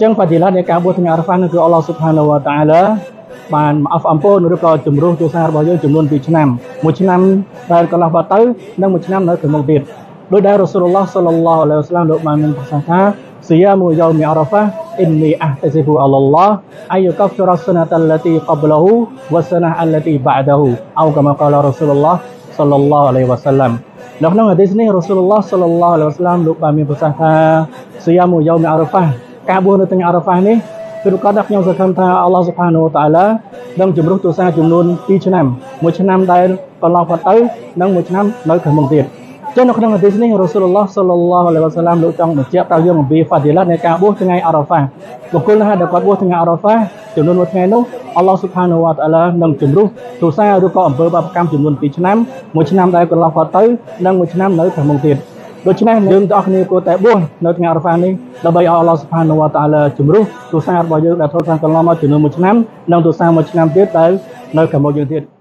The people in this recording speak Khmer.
ចឹង فضيلة នៃការបួសថ្ងៃអារ៉ាហ្វានោះគឺអល់ឡោះស៊ុបហានវតាអាឡាបានមកអហ្វអំពើឬក៏ជំរុះទោសារបស់យើងចំនួន2ឆ្នាំមួយឆ្នាំដែលកន្លងផុតទៅនិងមួយឆ្នាំនៅខាងមុខទៀតដោយដែលរ៉ាស៊ូលឡោះសល្លឡោះអាឡៃហ៊ីវ៉ាសឡាមលោកបានមានប្រសាសន៍ថា صيام يوم عرفة إني أحتسب على الله أن يكفر السنة التي قبله والسنة التي بعده أو كما قال رسول الله صلى الله عليه وسلم នៅក្នុងហាឌីសនេះរ៉ាស៊ូលឡោះសល្លឡោះអាឡៃហ៊ីវ៉ាសឡាមលោកបានមានប្រសាសន៍ថា صيام يوم عرفة ការបួសនៅថ្ងៃអារ៉ាហ្វានេះគឺប្រកាសថាខ្ញុំសង្ឃឹមថាអល់ឡោះស៊ុបហានូវតាអាឡានឹងជំរុះទោសាចំនួន2ឆ្នាំមួយឆ្នាំដែលកន្លងផុតទៅនិងមួយឆ្នាំនៅខាងមុខទៀតចឹងនៅក្នុងហាឌីសនេះរ៉ាស៊ូលឡោះសល្លឡោះអាឡៃហ៊ីវ៉ាសឡាមលោកចង់បញ្ជាក់ប្រាប់យើងអំពី فضيلة នៃការបួសថ្ងៃអារ៉ាហ្វាបុគ្គលណាដែលគាត់បួសថ្ងៃអារ៉ាហ្វាចំនួនមួយថ្ងៃនោះអល់ឡោះស៊ុបហានូវតាអាឡានឹងជំរុះទោសាឬក៏អំពើបាបកម្មចំនួន2ឆ្នាំមួយឆ្នាំដែលកន្លងផុតទៅនិងមួយឆ្នាំនៅខាងមុខទៀតដូច្នេះយើងទាំងអស់គ្នាគួរតែបួសនៅថ្ងៃអារ៉ាហ្វានេះដើម្បីឲ្យអល់ឡោះស៊ុបហានូវតាអាឡាជំរុះទោសារបស់យើងដែលធ្លាប់កន្លងមកចំនួនមួយឆ្នាំនិងទោសាមួយឆ្នាំទៀតដែលនៅខាងមុខយើងទៀត។